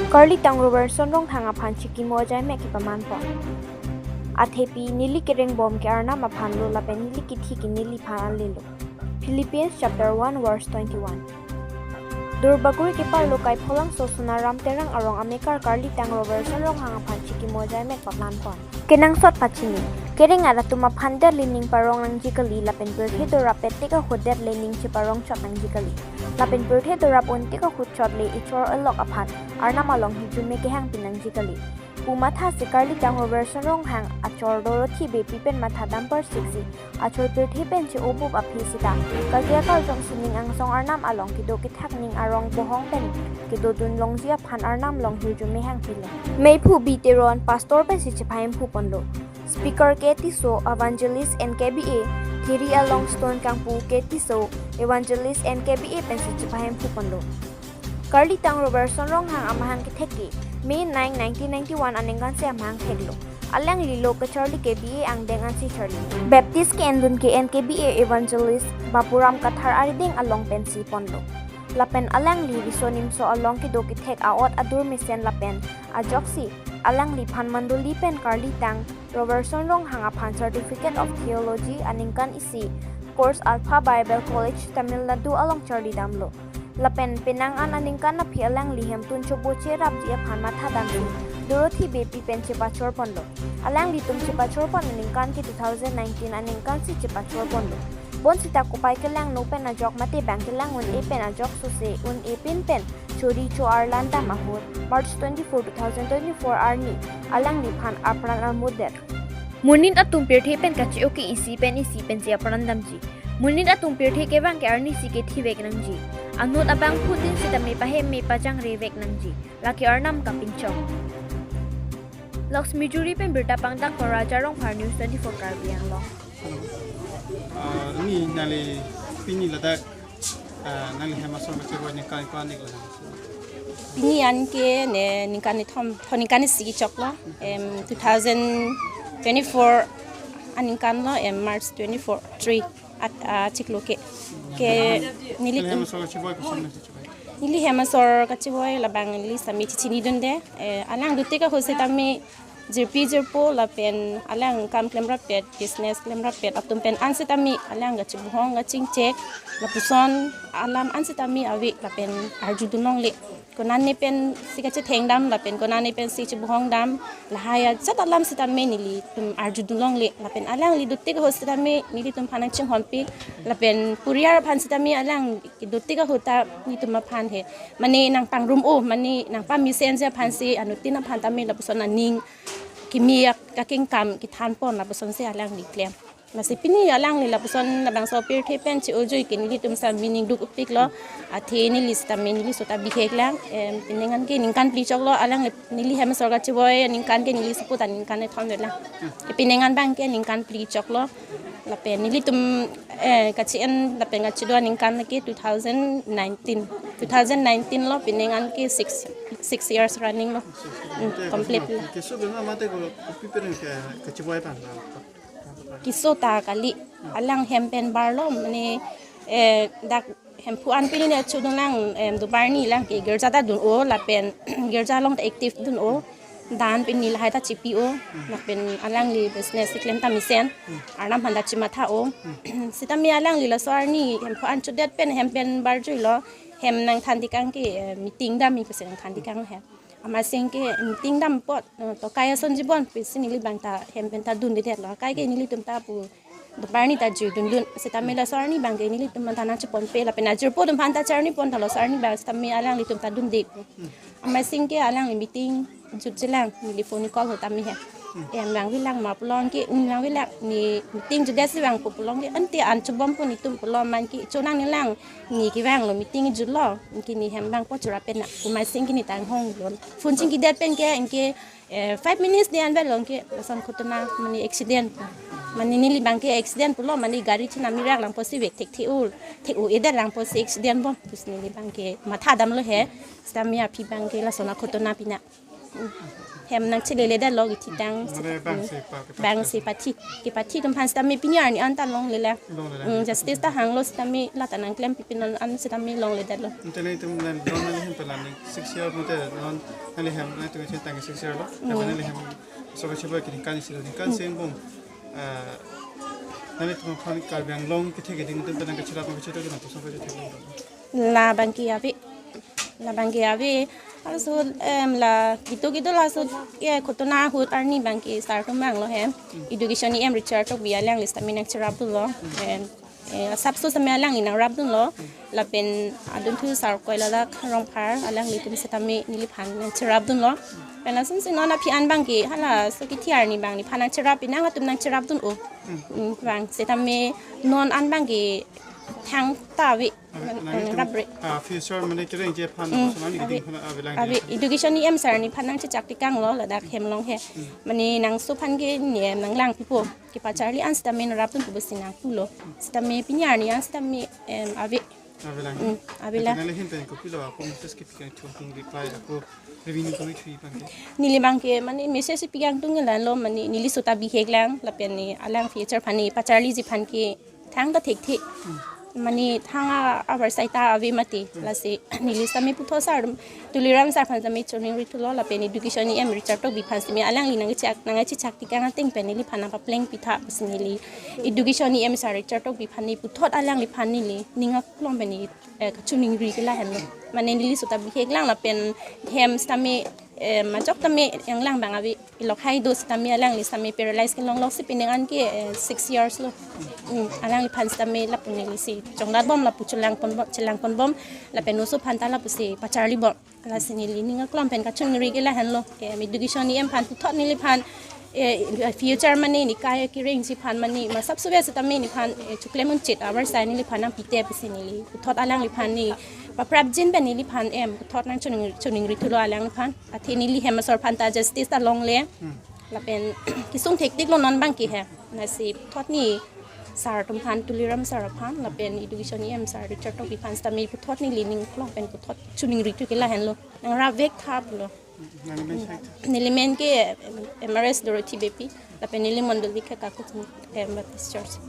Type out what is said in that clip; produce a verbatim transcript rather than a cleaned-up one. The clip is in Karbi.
Karlitang Robertson Ronghang aphan chikimo ajaimek kepaman pon. Athepi neli kerengbom ke Arnam aphan lo lapen neli kithi ke neliphan ale lo. Philippians chapter one verse twenty-one. Durbagori kepar lo Kaipholangso Sonaram Terang arong amekar Karlitang Robertson Ronghang aphan chikimo ajaimek paman pon. Kenangsot pachini, kereng arat atum aphan det le ning parong nangji kali, lapen pirthe dorap pet tik ahut det le ning cheparong chot nangji kali. Lapen pirthe dorap un tik ahut chot le echor elok aphan Arnam along hirjume kehang pin nangji kali pu mathasi Karlitang Robertson Ronghang achor Dorothy Beypi pen matha dam parsiksi achor pirthe pen che-obup aphi sita kake karjong sining angsong Arnam along kedo kethak ning arong bohong pen kedodun longji aphan Arnam along hirjume hangpilo. Meiphu B Teron, pastor pensi chepahemphu ponlo. Speaker K Tisso, Evangelist N K B A, Thiri along Stone Kangpu K Tisso, Evangelist N K B A pensi chepahemphu ponlo. Karlitang Robertson Ronghang amahang kethek ke May nine, nineteen ninety-one aningkan si amahang theklo. Alangli lo kacharli K B A angdeng ansi charli. Baptist ke-endun ke N K B A Evangelist Bapuram Kathar arideng along pensi ponlo. Lapen alangli riso nimso along kedo kethek a'ot adur mesen lapen ajoksi alangliphan mandoli pen Karlitang Robertson Ronghang aphan Certificate of Theology aningkan isi course Alpha Bible College, Tamil Nadu along charli damlo. Lapen penang an aningkan aphi alangli hemtun chobo cherapji aphan matha damsi Dorothy Beypi pen chepachor ponlo. Alanglitum chepachor pon aningkan ke two thousand nineteen aningkan si chepachor ponlo. Bonsita kopai kelangno pen ajok mate bang kelang un-e pen ajok sose un-e pin pen chori cho-arlan dam ahut March twenty-four, two thousand twenty-four arni alangliphan apran armudet. Monit atum pirthe pen kache-o ke isi pen isi pensi apran damji. Monit atum pirthe kevang ke arnisi kethivek nangji. Anut abangphutin sitame pahem me pajangrevek nangji. Lake Arnam kapinchong. Laksmijuri pen birta pangdak pon Raja Rongphar, News twenty-four Karbi Anglong. Hello. Ah, ini nali pini ladak, ah, nali hem asor kachevoi ningkan iko anik ladak. Pini an ke ne ningkan ni thom, tho ningkan ni isi choklo. Em, two thousand twenty-four aningkan lo, em, March twenty-four, three at, ah, chiklo ke. Ke neli Nali hem asor kachevoi koson nangchevoi? Neli hem asor kachevoi labang neli sitame chichinidunde. Eh, alang dotik ahut sitame jirpi jirpo lapen alang kam klemrap pet, business klemrap pet atum pen an sitame alang kachibuhong kachingchek lapuson alam an sitame ave lapen arjudun longle. Konane pensi kachetheng dam lapen konane pensi chibuhong dam, lahai ajat alam sitame nelitum arjudun longle. Lapen alangli dotik ahut sitame nelitum aphan nangchinghonpik. Lapen poriyal aphan sitame alang kedotik ahut ta nelitum aphan he, mane nangpangrum-o, mane nangpamesen si aphansi anuttin aphan tame lapuson aning kimi ak-, kakengkam kethan pon lapusonsi alangli klem. Lasi pini alangli lapuson labangso pirthe pen che-ojoi ke nelitum sitame ning duk-upiklo. Athe neli sitame neli sota bihek lang. Em, penang an ke ningkan phli choklo, alangli neli hem asor kachevoi ningkan ke neli support aningkan ni thom lang. Penang an bang ke ningkan phli choklo. Lapen nelitum, eh, kachi-en lapen kachido aningkan ke two thousand nineteen. Two thousand nineteen lo, penang an ke six, six years running lo. Hmm, complete lo. Keso dona mate ko kopi perang ke kachevoi pan. Keso ta kali, alang hem pen barlo, mane, eh, dak Hemphu an pini ne chudun lang, em, dobar ni lang ke girja ta dun-o lapen girja along ta active dun-o. Dan pini lahai ta chipi-o. Lapen alangli business keklem ta mesen. Arnam aphan ta chimatha-o. Sitame alangli laso arni hemphu an chudet pen hem pen barjuilo. Hem nangthan tikang ke, eh, meeting dam mi pusi nangthan tikang hem. Amatsi ke meeting dam apot, eh, tokai ason jibon pusi neli bang ta hem pen ta dundedetlo. Akai ke nelitum ta pu dobar ni ta jui dundun. Sitame laso arni bang ke nelitum aphan ta nangchiponpe lapen ajirpo atum aphan ta charni pon ta laso arni bang sitame alanglitum ta dunde. Amatsi ke alangli meeting jutjelang, neli phone call ahut tame he. Em, vangvelang ma pulo ke, em, vangvelang, ne meeting jutdet si vangpo pulo ke, ante an chobom pon itum pulo man ke chonang nelang, ne kevanglo meeting jutlo, ke ne hem vangpo chura pen na, amatsi ke ne ta honglon. Phone chingkidet pen ke, anke, eh, five minutes ne anvet lo ke, lason ghotona, mane accident. Mane neli bang ke accident pulo, mane gari chenam mirak lang pusi vek thekthek-o, thek-o-edet lang pusi accident bom, pusi neli bang ke matha damlo he, sitame aphi bang ke lason aghotona pina. hem nangcheleledetlo kethitang. Mane bang se pa, ke pa bang se pathi, kepathi atum aphan sitame pini arni anta longle la. Longle la. Mm, justice ta hanglo sitame la ta nangklem pipe, non an sitame longledetlo. Ante nelitum non, non neli hem pelan ni six year mate non neli hem nelitum chetang six year lo. Mm. Apa neli hem so ke chebo kini kan isi lo ni kan, mm, sing bung. Eh, nelitum aphan Karbi Anglong kethe keding atum penang kachelap kachelap ke nangtum so ke chethe. Labang ke ave. Labang ke ave. Halaso, em, la kedo kedo laso, eh, ghotona ahut arni abang ke sar atum vanglo hem. Education E M Richard Tokbi alangli sitame nangcherapdunlo. Em, eh, asapso sitame alangli nangrapdunlo. Lapen adunthu sar koi ladak Rongphar alanglitum sitame neliphan nangcherapdunlo. Pen lason si non aphi an abang ke halaso kethi arni abang neliphan nangcherap, penang atum nangcherapdun-o. Mm, bang sitame non an abang ke thangta ave. Ave, mm, nangtum, rapre. Ah, future mane kerengji aphan, mm, lapuson ani ave, keding aphan avelang ave, dia. Education E M sir neliphan nangchechak tekanglo ladak hem along he. Mm. Mane nangso aphan ke ne nanglang pipo. Kepacharli an sitame nangrapdun pu pusi nangpulo. Sitame pini arni an sitame, em, ave. Avelang. Mm, avelang. Ante neli ahin pen kopilo ako message kepi kangtung, reply ako revenue ko chui abang ke. Neli abang ke mane message pi kangtung lang lo, mane neli sota bihek lang lapen ne alang future aphan ne pacharliji aphan ke thangta thekthe. Hmm. Mane thang a-, avarsai ta ave mati. Hmm. Lasi neli sitame puthot sar, Tuliram sar aphan sitame choningrithulo lapen Education E M Richard Tokbi aphan sitame alangli nangchechak, nangchechak tekang ateng pen neliphan nangpapleng pitha pusi neli Education E M sir Richard Tokbi aphan ne puthot alangliphan neli ning aklong pen ne, eh, kachoningri ke lahenlo. Mane neli sota bihek lang lapen hem sitame, eh, majok tame yang lang abang ave, ilok hai do sitame alangli sitame paralyze kelong lok si penang an ke, eh, six years lo. Mm, alangliphan sitame lapu neli si chongdat bom lapu chelang ponbom, chelang ponbom lapen oso aphan ta lapusi pacharli bom. Lasi neli ning aklong pen kachoningri ke lahenlo. Ke Education E M aphan puthot neliphan, eh, future mane ne kai kerengji aphan mane masap suve sitame neliphan, eh, choklem unchit avarsai neliphan nangpite pusi neli puthot alangliphan ne paprapjin pen neliphan, em, puthot nangchoning, choningrithulo alangliphan. Athe neli hem asor aphan ta justice ta longle. Hmm. Lapen kesung thektik lo non abang ke he. Lasi puthot ne sar atum aphan, Tuliram sar aphan lapen Education E M sir Richard Tokbi aphan sitame puthot neli ning aklong pen puthot choningrithu ke lahenlo. Nangrap vek thaplo. Nangmen sai. Neli men ke, em, M R S Dorothy Beypi lapen neli mondoli ke Kakuchung, em, Baptist Church.